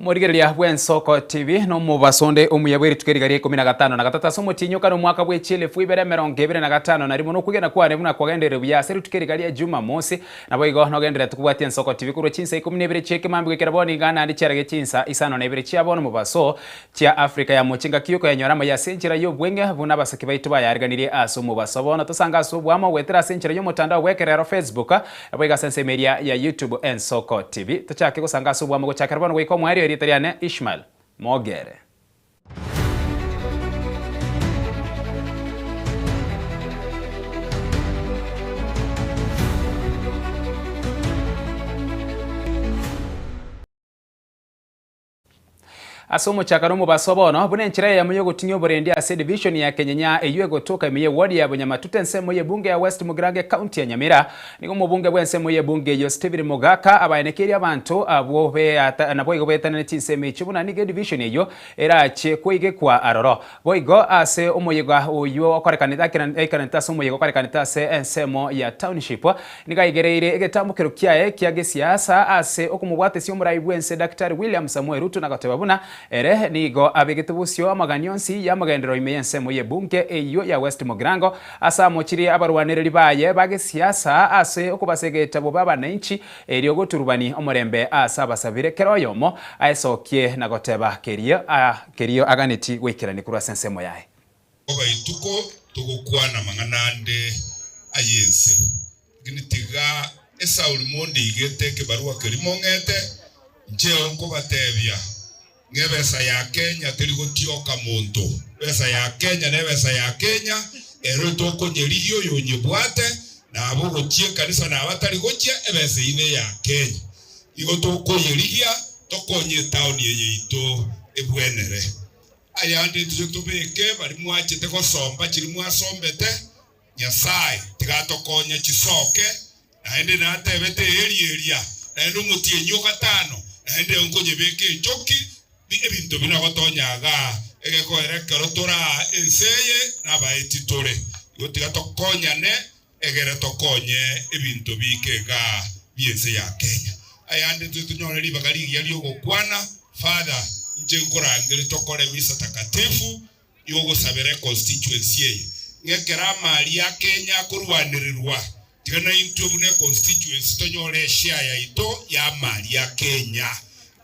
Omorigereria bw'Ensoko TV nomobaso onde omuya bw'erituko eriga ria ikomi na gatano na gatato ase omotienyi okare omwaka bwe chielfu ibere emerongo ebere na gatano na rimo nokwegena kwane buna kwagenderire buya ase rituko eriga ria Jumamosi. Naboigo nogendererete kobwatia Ensoko TV korwa chinsa ikomi na ibere chi'ekemambia goikera bono iga naende chiarege chinsa isano na ibere chia bono mobaso chia Africa ya mochie ngaki y'okoyanyora amaya ase enchera y'obweng'e buna abasake baito bayaariganirie ase omobaso. Bono tosange ase oboamo goetera ase enchera y'omotandao bw'ekerero Facebook, naboigo ase ensemo eria ya YouTube Ensoko TV. Tochake gosanga ase oboamo gochakera bono goika omoerio erieta riane Ishmael Mogere. Ase omochakano omobaso bono, buna enchera eyemo y'ogoting'ia oborendi ase edivision ya Kenyenya eyio egotoka ime y'eward ya Bonyamatuta ensemo y'ebunge ya West Mugirango ecounty ya Nyamira, nigo omobunge bw'ensemo y'ebunge eyio Stephen Mogaka abaenekeire abanto abwo naboigo beetanane chinsemo echio buna nigo edivision eyio erache koigekwa aroro. Boigo ase omoyega oyio okorekanete aikeranete ase omoyega okorekanete ase ensemo ya Township, nigo aigereire egetambokero kiaye kia gesiasa ase okomobwatesia omorai bw'ense Daktari William Samoei Ruto na goteba buna ere nigo abegete bosio amagani onsi y'amagenderero ime y'ensemo y'ebunge eyio ya West Mugirango ase amochirie abarwanereri baye ba gesiasa ase okobasegeta bobe abananchi erio goturubani omorembe ase abasabire kera oyomo aesokie na goteba keria kerio aganeti goikerania korwa ase ensemo yaye. Koba ituko togokwana amang'ana ande ay'ense, lakini tiga esauri mondigete ekebarua keria mong'ete, incheo nkobatebia ng'a ebesa ya Kenya teri gotioka monto. Ebesa ya Kenya nebesa ya Kenya, ero tokonyerigia oyonyebwate, na abogochia ekanisa na abatari gochia, ebesa eyio neya Kenya. Igo tokoyerigia tokonye etaoni eye yaito ebwenere. Ayande intwe tobeke baria mwachete gosomba chiria mwasombete, Nyasae tiga atokonye chisoke, naende natebete eeri eria, naende omotienyi o gatano, naende nkonyebeka enchoki, ebinto buna gotonya igaa, egekoera ekero tore aa ense eye nabaeti tore. Igo tiga tokonyane egere tokonye ebinto biike igaa bi'ense ya Kenya. Ayande intwe tonyore ribaga rigiya ri'ogokwana, Father, inche nkorangere tokore misa takatifu y'ogosabera econstituency eye, ng'a ekero amari a Kenya akorwanererwa, tiga naintwe buna econstituency tonyore eshare yaito y'amari a Kenya.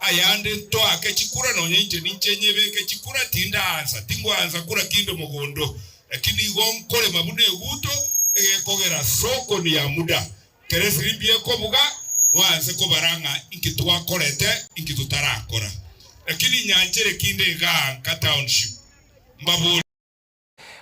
Ayande ntoake chikura nonya inche ninche nyebeke chikura tindaansa, tingoansa kura kinde mogondo, lakini igo nkorema buna eguto egekogera sokoni ya muda. Kera esirimbi ekobuga, mwanse kobara ng'a inki twakorete, inki totarakora. Lakini nyanchere kinde igaa nka township, mbaborie.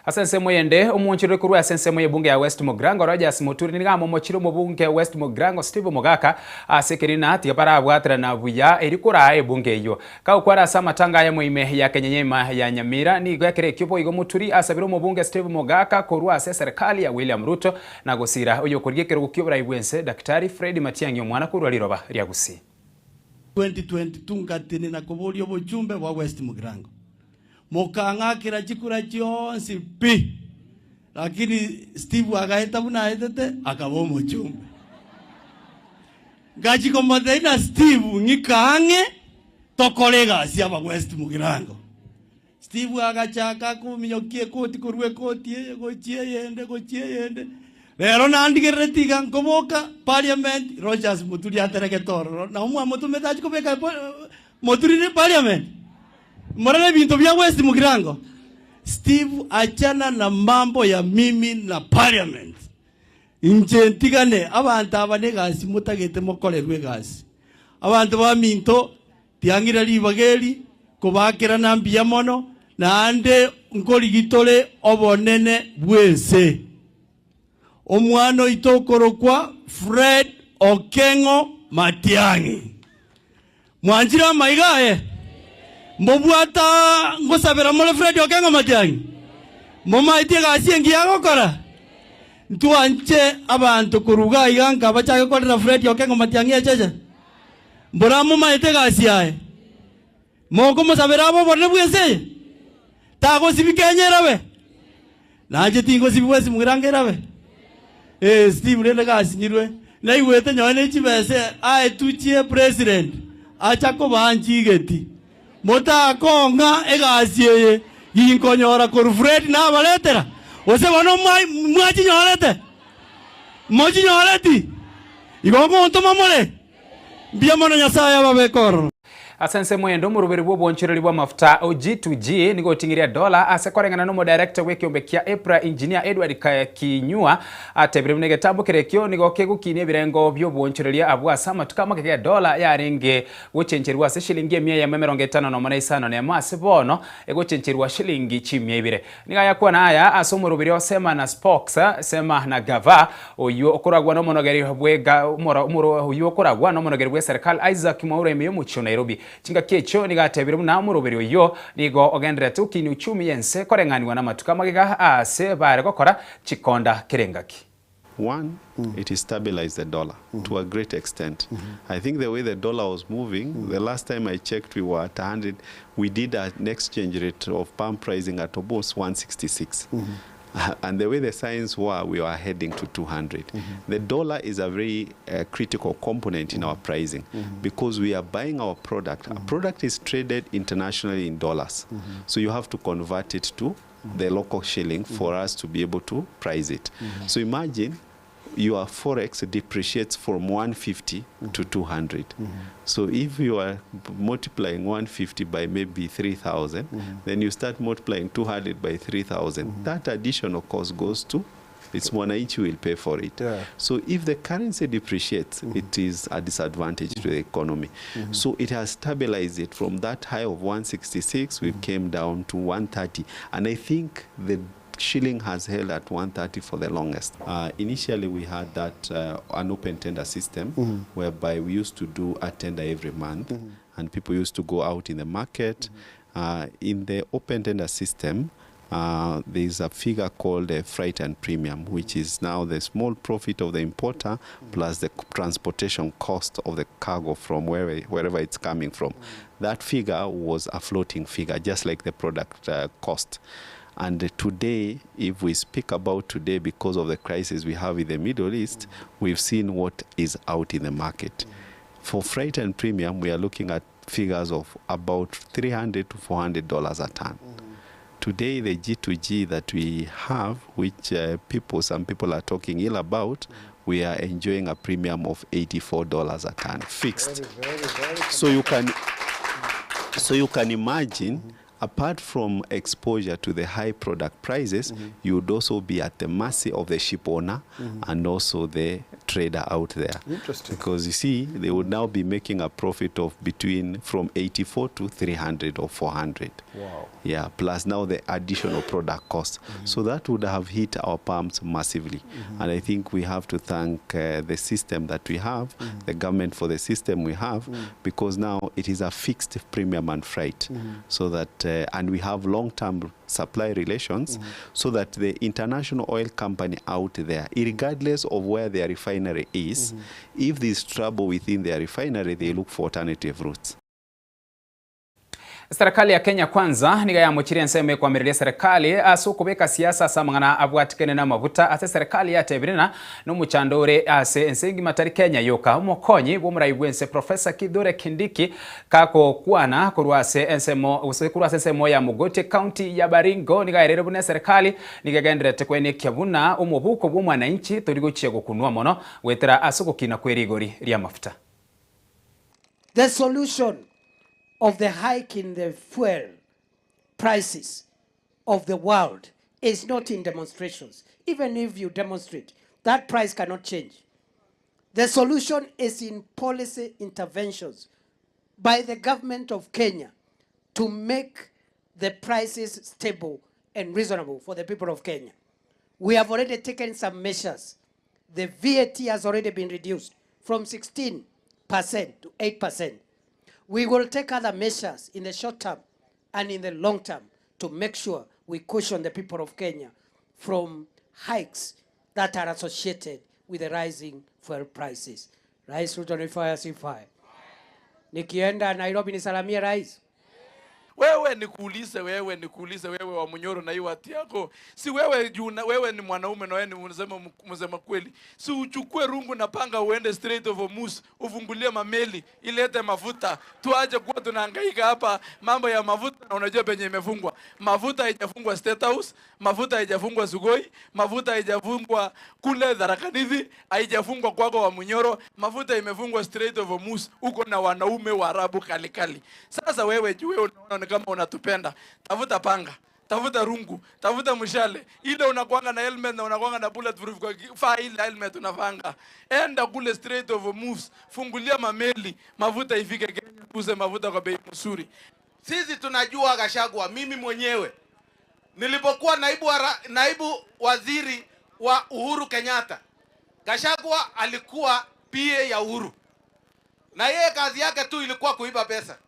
Ase ensemo eyende, omwonchoreri korwa ase ensemo y'ebunge ya West Mugirango Rogers Muturi nigo amomochire omobunge West Mugirango Steve Mogaka ase ekerina tiga barabwaterana buya erio koraa ebunge eyio. Kagokwara ase amatanga ayamo ime ya Kenyenya ya Nyamira nigo ekero ekio boigo Muturi asabire omobunge Steve Mogaka korwa ase eserekali ya William Ruto na gosira oyokorigia ekerogo ki'oborai bw'ense Daktari Fred Matiang'i omwana korwa riroba ria Gusii. 2022 ngatenena koboria obochumbe bwa West Mugirango. Mokang'akera chikura chionsi pi, lakini Steve agaeta buna aetete akaba omochumbe. Ngachia komotebia na Steve ng'ika ang'e tokore egasi aba West Mugirango. Steve agachaka kominyokia ekoti korwa ekoti eye gochia eyende gochia eyende. Rero nandigereretie iga nkoboka parliament Rogers Muturi ateregete ororo nabo mwamotomete achie kobeka Muturi parliament. Morore ebinto bia West Mugirango. Steve achana na mambo ya mimi na parliament. Inche ntigane abanto aba negasi motagete mokorerwe egasi. Abanto baminto tiang'ira ribaga eri kobaakerana mbuya mono, naende nkorigi tore obonene bw'ense. Omwana oito okorokwa Fred Okeng'o Matiang'i. Mwanchire amaiga aye? Mbobwata ngosabera more Fred Okeng'o Matiang'i? Momaeti egasi engiya agokora? Ntwanche abanto korwa iga iga nka bachake korera Fred Okeng'o Matiang'i echeche? Mbora momaete egasi yaye? Mokomosabera abe obonene bw'ense eye? Tagosibi Kenya erabe? Nanche tingosibi bwensi Mugirango erabe? Ee, Steve rende gasinyirwe, naigwete nonye ne chibesa aetuchie president. Acha kobanchigeti. Motakonga egasi ginkonyora koru Fred na baletera. Ose bono mwachinyorete. Mochinyoreti. Igo ngonto mamore. Mbia mono Nyasaye ababekoro. Asense mwendo murubiri bwo bonchireri bwa mafuta G2G nigo tingiria dola ase korengana no director wekiombe kia EPRA engineer Edward Kinyua atebire munege tambo kirekio nigo kegukinie birengo byo bonchireria abwa sama tukama keke dola yarenge guchencherwa ase shilingi 155 na mase bono eguchencherwa shilingi 200 niga yakuwa na aya ase murubiri osema na Spox sema na gava uyu okoragwa no monogeri bwega uyu okoragwa no monogeri bwe serikali Isaac Mwaura emiyo mucho Nairobi. Chinga kecho nigatebire muna murubiri uyo nigo ogenderete ukini uchumi yense koreng'aniwa na matuka magega ase bare gokora chikonda kirengaki. One, it is stabilized the dollar to a great extent. I think the way the dollar was moving, the last time I checked, we were at 100. We did an exchange rate of pump pricing at almost 166. And the way the signs were, we were heading to 200. The dollar is a very critical component in our pricing because we are buying our product. A product is traded internationally in dollars. So you have to convert it to the local shilling for us to be able to price it. So imagine your forex depreciates from 150 to 200. So if you are multiplying 150 by maybe 3,000, then you start multiplying 200 by 3,000. That additional cost goes to, it's mwananchi will pay for it. Yeah. So if the currency depreciates, it is a disadvantage to the economy. So it has stabilized it from that high of 166, we came down to 130. And I think the shilling has held at 130 for the longest. Initially, we had that an open tender system whereby we used to do a tender every month and people used to go out in the market. In the open tender system, there is a figure called a freight and premium, which is now the small profit of the importer plus the transportation cost of the cargo from wherever it's coming from. That figure was a floating figure, just like the product cost. And today, if we speak about today, because of the crisis we have in the Middle East, we've seen what is out in the market. For freight and premium, we are looking at figures of about $300 to $400 a ton. Today, the G2G that we have, which some people are talking ill about, we are enjoying a premium of $84 a ton, fixed. Very, very, very. So you can imagine, apart from exposure to the high product prices, you would also be at the mercy of the ship owner and also the trader out there. Interesting. Because you see, they would now be making a profit of between from 84 to 300 or 400. Wow. Yeah, plus now the additional product cost. So that would have hit our pumps massively. And I think we have to thank the system that we have, the government for the system we have, because now it is a fixed premium and freight. So that, and we have long-term supply relations so that the international oil company out there, regardless of where their refinery is, if there's trouble within their refinery, they look for alternative routes. Serikali ya Kenya Kwanza niga yamuchirie nseme kwamireria serikali ase kubeka siasa samangana abwatikene na mabuta ase serikali yatebirina no muchandore ase ensengi matari Kenya yoka omokonyi bw'omurai bwense Professor Kithure Kindiki kako kwana kurwase ensemo usekurwase ensemo ya Mugote County ya Baringo niga erere bune serikali niga genderete kwene kyabuna omubuko bw'omwananchi torigochia gukunwa mono wetera ase gukina kwerigori ria mafuta. The solution of the hike in the fuel prices of the world is not in demonstrations. Even if you demonstrate, that price cannot change. The solution is in policy interventions by the government of Kenya to make the prices stable and reasonable for the people of Kenya. We have already taken some measures. The VAT has already been reduced from 16% to 8%. We will take other measures in the short term and in the long term to make sure we cushion the people of Kenya from hikes that are associated with the rising fuel prices. Rais Ruto ni fire, si fire. Nikienda Nairobi nisalamie rais. Wewe nikuulize, wewe nikuulize, wewe wa Munyoro na hiyo watu yako, si wewe juu wewe ni mwanaume na wewe ni unasema msema kweli, si uchukue rungu na panga uende Strait of Hormuz ufungulie mameli ilete mafuta, tuache kuwa tunahangaika hapa mambo ya mafuta. Na unajua penye imefungwa mafuta, haijafungwa State House, mafuta haijafungwa Sugoi, mafuta haijafungwa kule Tharaka Nithi, haijafungwa kwako wa Munyoro, mafuta imefungwa Strait of Hormuz, uko na wanaume wa Arabu kalikali. Sasa wewe juu wewe unaona kama unatupenda, tafuta panga, tafuta rungu, tafuta mshale, ile unakuanga na helmet na unakuanga na bulletproof kwa faa ile helmet unavanga. Enda kule Strait of Hormuz, fungulia mameli, mafuta ifike Kenya, uze mafuta kwa bei mzuri. Sisi tunajua Gachagua, mimi mwenyewe nilipokuwa naibu waziri wa Uhuru Kenyatta, Gachagua alikuwa PA ya Uhuru, na yeye kazi yake tu ilikuwa kuiba pesa.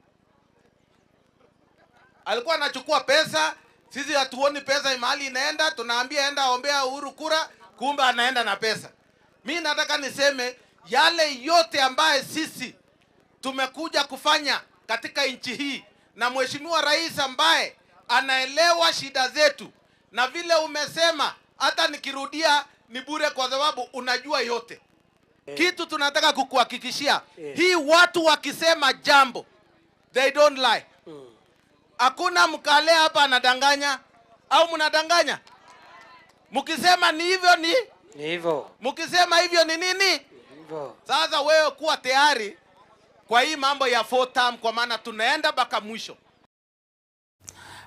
Alikuwa anachukua pesa, sisi hatuoni pesa mahali inaenda, tunaambia enda ombea Uhuru kura, kumbe anaenda na pesa. Mimi nataka niseme yale yote ambaye sisi tumekuja kufanya katika nchi hii, na Mheshimiwa Rais ambaye anaelewa shida zetu, na vile umesema hata nikirudia ni bure kwa sababu unajua yote. Kitu tunataka kukuhakikishia, hii watu wakisema jambo, they don't lie. Hakuna mkale hapa anadanganya, au mnadanganya? Mkisema ni hivyo ni hivyo. Mkisema hivyo ni nini? Hivyo. Sasa wewe kuwa tayari kwa hii mambo ya 4 term, kwa maana tunaenda mpaka mwisho.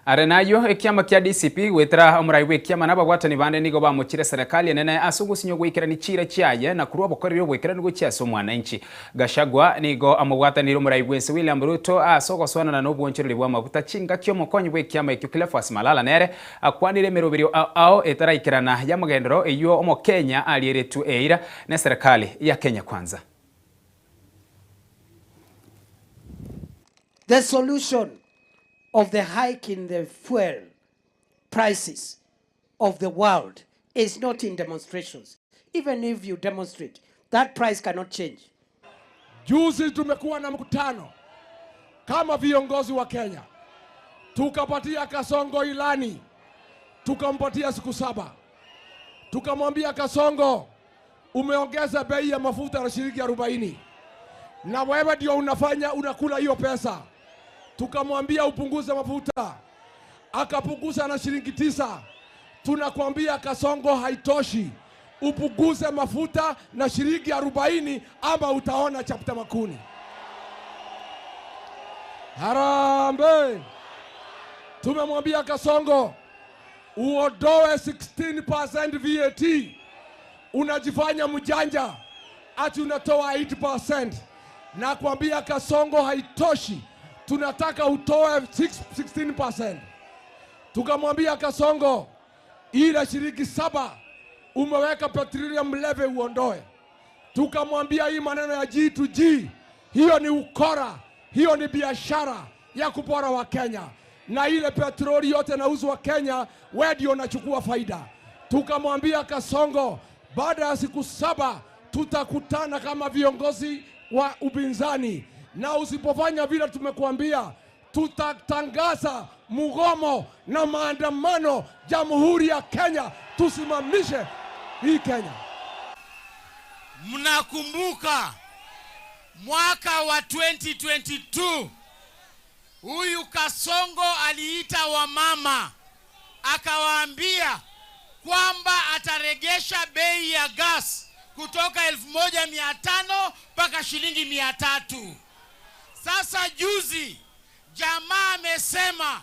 Arenayo ekiama kia DCP gwetera omurai bw'ekiama n'ababwatani bande nigo bamuchire serikali enene ase ogosinyo gwaikerani chira chiaye na kurwa obokoreri obwekerani gochia ase omwananchi. Gachagua nigo amobwatanire omurai bwense William Ruto ase ogosoanana na obwonchoreri bwa amabuta chingaki omokonyi bw'ekiama ekio Cleophas Malala nere akwanire emeroberio ao etaraikerana ya mogendero eywo omokenya alieretu eira na serikali ya Kenya Kwanza. The solution of the hike in the fuel prices of the world is not in demonstrations. Even if you demonstrate, that price cannot change. Juzi tumekuwa na mkutano kama viongozi wa Kenya, tukapatia Kasongo ilani, tukampatia siku 7. Tukamwambia Kasongo, umeongeza bei ya mafuta na shilingi 40, na wewe ndio unafanya unakula hiyo pesa. Tukamwambia upunguze mafuta, akapunguza na shilingi 9. Tunakwambia Kasongo, haitoshi, upunguze mafuta na shilingi 40 ama utaona chapta makuni. Harambee! Tumemwambia Kasongo uondoe 16% VAT. Unajifanya mjanja ati unatoa 8%. Na kwambia Kasongo haitoshi, tunataka utoe 16%. Tukamwambia Kasongo ile shilingi 7 umeweka petroleum levy uondoe. Tukamwambia hii maneno ya G2G, hiyo ni ukora, hiyo ni biashara ya kupora wa Kenya. Na ile petroli yote nauzwa Kenya, wewe ndio unachukua faida. Tukamwambia Kasongo baada ya siku 7 tutakutana kama viongozi wa upinzani, na usipofanya vile tumekuambia tutatangaza mgomo na maandamano Jamhuri ya Kenya, tusimamishe hii Kenya. Mnakumbuka mwaka wa 2022 huyu Kasongo aliita wamama akawaambia kwamba ataregesha bei ya gas kutoka 1500 mpaka shilingi 300. Sasa juzi jamaa amesema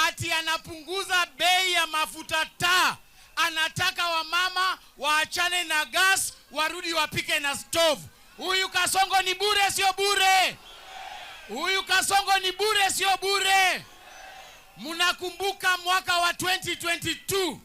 ati anapunguza bei ya mafuta taa, anataka wamama waachane na gas warudi wapike na stove. Huyu Kasongo ni bure, sio bure? Huyu Kasongo ni bure, sio bure? Mnakumbuka mwaka wa 2022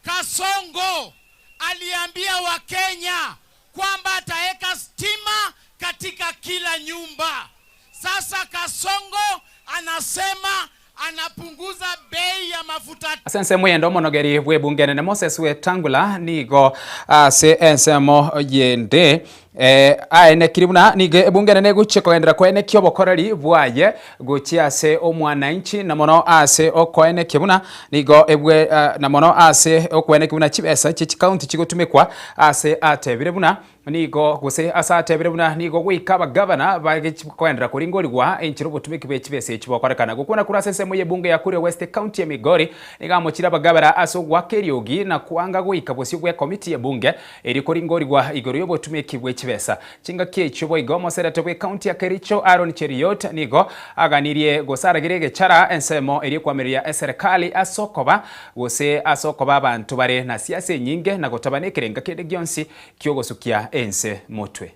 Kasongo aliambia Wakenya kwamba ataweka stima katika kila nyumba. Sasa Kasongo anasema anapunguza bei ya mafuta. Asense mwendo monogeri bwebungene ne Moses Wetangula nigo ase ensemo yende Aene kiribuna nige ebunge nene guche koendera kwene kyobokoreri bwaye guchi ase omwananchi na mono ase okoene kibuna nigo ebwe na mono ase okwene kibuna chibesa chi county chigotumekwa ase atebire buna nigo gose ase atebire buna nigo gwika abagavana bagekoendera kuringorigwa enchiro butumiki bwe chibesa echibokorekana gukuna kurase ensemo y'ebunge ya Kuria West County ya Migori nigamochira abagavana ase ogwakeriogi na kuanga gwika bosio bwe committee y'ebunge eri kuringorigwa igoro y'obotumiki bwe chibesa chingaki echo boigo moserete bwe county ya Kericho Aaron Cheriot nigo aganirie gosaragire gechara ensemo eri kwamiria eserikali asokoba gose asokoba abantu bare na siasa nyinge na gotabana ekerenga kende gionsi kyogosukia ense motwe.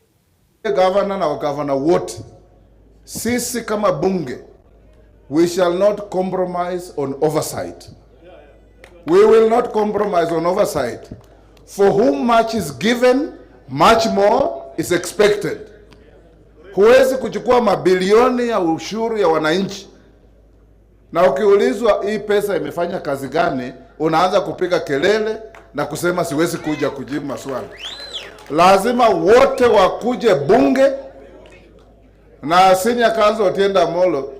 Governor na wagavana wote, sisi kama bunge, we shall not compromise on oversight. We will not compromise on oversight. For whom much is given, much more is expected. Huwezi kuchukua mabilioni ya ushuru ya wananchi na ukiulizwa hii pesa imefanya kazi gani, unaanza kupiga kelele na kusema siwezi kuja kujibu maswali. Lazima wote wakuje bunge. Na Senior Counsel Otiende Amollo,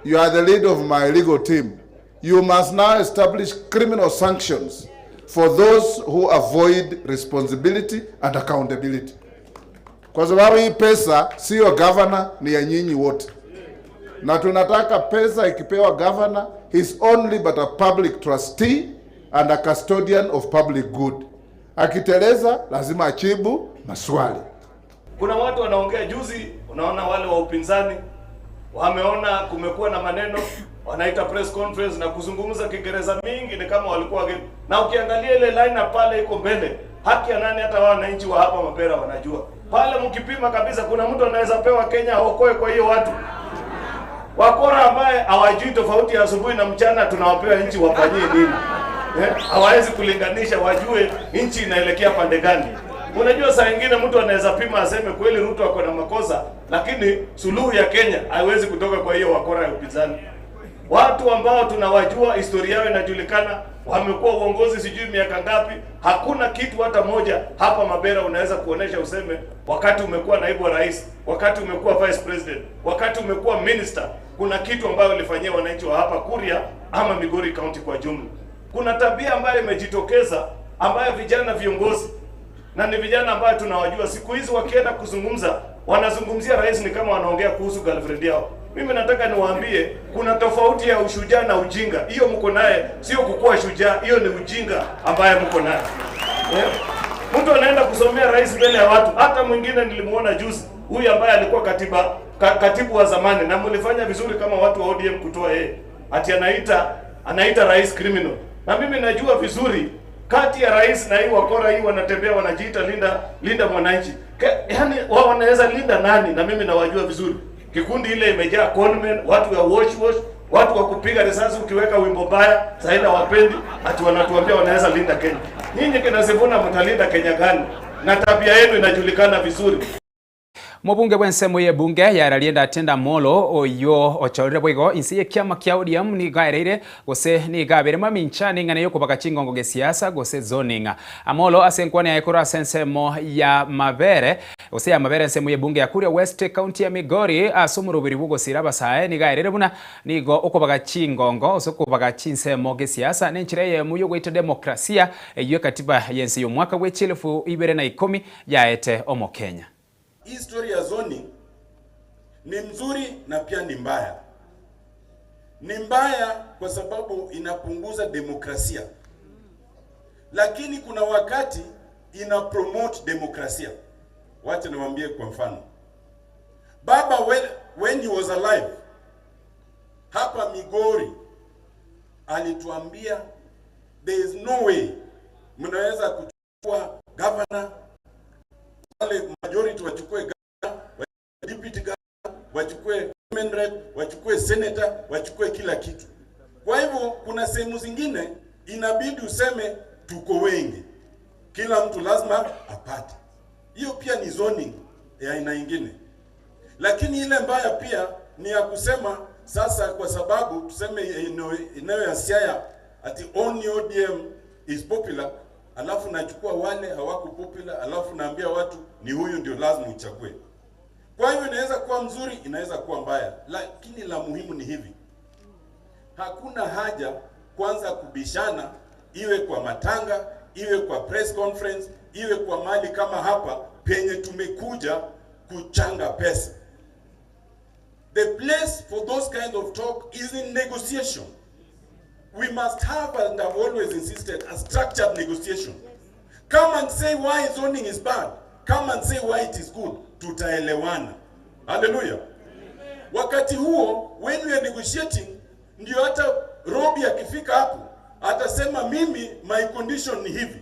you are the lead of my legal team. You must now establish criminal sanctions for those who avoid responsibility and accountability. Kwa sababu hii pesa sio governor, ni ya nyinyi wote. Na tunataka pesa ikipewa governor, he's only but a public trustee and a custodian of public good. Akiteleza lazima ajibu maswali. Kuna watu wanaongea juzi, unaona wale wa upinzani wameona kumekuwa na maneno, wanaita press conference na kuzungumza Kiingereza mingi ni kama walikuwa wageni. Na ukiangalia ile line up pale iko mbele, haki ya nani? Hata wananchi wa hapa Mapera wanajua. Pale mkipima kabisa, kuna mtu anaweza pewa Kenya aokoe. Kwa hiyo watu wakora ambaye hawajui tofauti ya asubuhi na mchana, tunawapea nchi wafanyie nini? Hawawezi kulinganisha wajue nchi inaelekea pande gani. Unajua saa nyingine mtu anaweza pima aseme kweli Ruto ako na makosa, lakini suluhu ya Kenya haiwezi kutoka kwa hiyo wakora ya upinzani. Watu ambao tunawajua, historia yao inajulikana, wamekuwa uongozi sijui miaka ngapi, hakuna kitu hata moja hapa Mabera unaweza kuonesha useme wakati umekuwa naibu wa rais, wakati umekuwa vice president, wakati umekuwa minister, kuna kitu ambayo ulifanyia wananchi wa hapa Kuria ama Migori County kwa jumla. Kuna tabia ambayo imejitokeza ambayo vijana viongozi, na ni vijana ambayo tunawajua siku hizi, wakienda kuzungumza wanazungumzia rais ni kama wanaongea kuhusu girlfriend yao. Mimi nataka niwaambie kuna tofauti ya ushujaa na ujinga. Hiyo mko naye sio kukua shujaa, hiyo ni ujinga ambaye mko naye. Mtu anaenda kusomea rais mbele ya watu. Hata mwingine nilimuona juzi, huyu ambaye alikuwa katibu wa zamani, na mlifanya vizuri kama watu wa ODM kutoa yeye. Ati anaita rais criminal. Na mimi najua vizuri kati ya rais na hii wakora hii wanatembea wanajiita linda mwananchi. Yaani wao wanaweza linda nani? Na mimi nawajua vizuri. Kikundi ile imejaa conmen, watu wa wash wash, watu wa kupiga risasi ukiweka wimbo mbaya, saida wapendi, ati wanatuambia wanaweza linda Kenya. Nyinyi kina Sifuna mtalinda Kenya gani? Na tabia yenu inajulikana vizuri. Mubunge bw'ensemo y'ebunge yararienda Otiende Amollo oyo ochorire bwigo insi y'ekiama kia ODM nigaereire gose nigabere mamincha ning'ana yokobaka chingongo gesiasa gose zoninga. Amollo ase enkwana yaye korwa ase ensemo ya Mabere gose ya Mabere ensemo y'ebunge ya Kuria West County ya Migori ase omoroberi bw'ogosira abasae nigaerere buna nigo okobaka chingongo ase okobaka chinsemo gesiasa nenchera eyemo yogoita demokrasia eyo katiba yensi y'omwaka bwa 2010 yaete omokenya. Hii story ya zoning ni mzuri na pia ni mbaya. Ni mbaya kwa sababu inapunguza demokrasia, lakini kuna wakati ina promote demokrasia. Wacha niwaambie kwa mfano. Baba when he was alive hapa Migori alituambia there is no way mnaweza kuchukua governor, wale majority wachukue governor, deputy governor, wachukue women rep, wachukue senator, wachukue kila kitu. Kwa hivyo kuna sehemu zingine inabidi useme tuko wengi, kila mtu lazima apate. Hiyo pia ni zoning ya aina nyingine. Lakini ile mbaya pia ni ya kusema sasa, kwa sababu tuseme eneo ya Siaya ati only ODM is popular, Alafu nachukua wale hawako popular, alafu naambia watu ni huyu ndio lazima uchague. Kwa hivyo inaweza kuwa mzuri, inaweza kuwa mbaya, lakini la muhimu ni hivi: hakuna haja kwanza kubishana, iwe kwa matanga, iwe kwa press conference, iwe kwa mali kama hapa penye tumekuja kuchanga pesa. The place for those kind of talk is in negotiation. We must have, and I've always insisted, a structured negotiation. Come and say why zoning is bad. Come and say why it is good. Tutaelewana. Hallelujah. Wakati huo, when we are negotiating, ndio hata Robi akifika hapo atasema, "Mimi my condition ni hivi.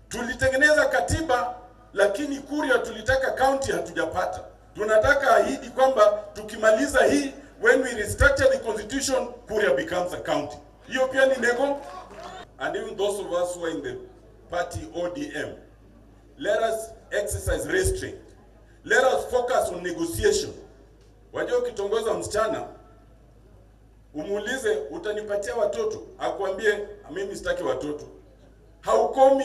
Tulitengeneza katiba, lakini Kuria tulitaka county, hatujapata. Tunataka ahidi kwamba tukimaliza hii, when we restructure the constitution, Kuria becomes a county." Hiyo pia ni nego. And even those of us who are in the party ODM, let us exercise restraint. Let us focus on negotiation. Wajua ukitongoza msichana, umuulize, "Utanipatia watoto?" Akwambie, "Mimi sitaki watoto." Haukomi,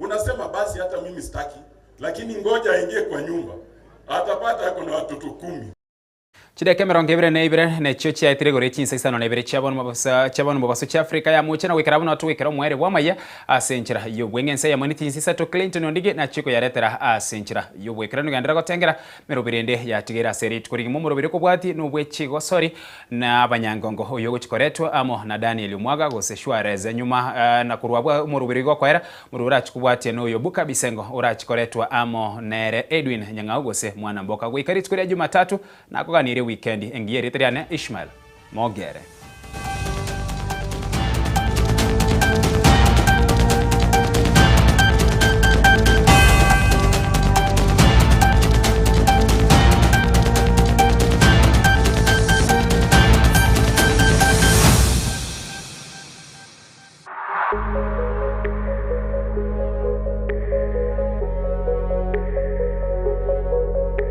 unasema, "Basi hata mimi sitaki," lakini ngoja aingie kwa nyumba, atapata ako na watoto 10. Chideka 22 nechio chiaetire gore chinsa 52 chiabona mobaso chia Afrika ya muche na gwikera buno tugwikera omwere bwa maya ase enchera yobweng'ense ya mwene chinsa 3 Clinton Ondige nachiko yaretera ase enchera yobwekera nigendera gotengera merobiri ende yatigera ase rituko rigimo omorobiri okobwati nobwechigosori na abanyangongo oyo gochikoretwa amo na Daniel Mwaga gose Suarez nyuma na kurwa bwa omorobiri gokoera morobiri orachikobwatia noyo Buka Bisengo orachikoretwa amo nere Edwin Nyang'au gose mwana mboka gwikara rituko ria Jumatatu nakoganire weekend engiye ritriane Ishmael Mogere.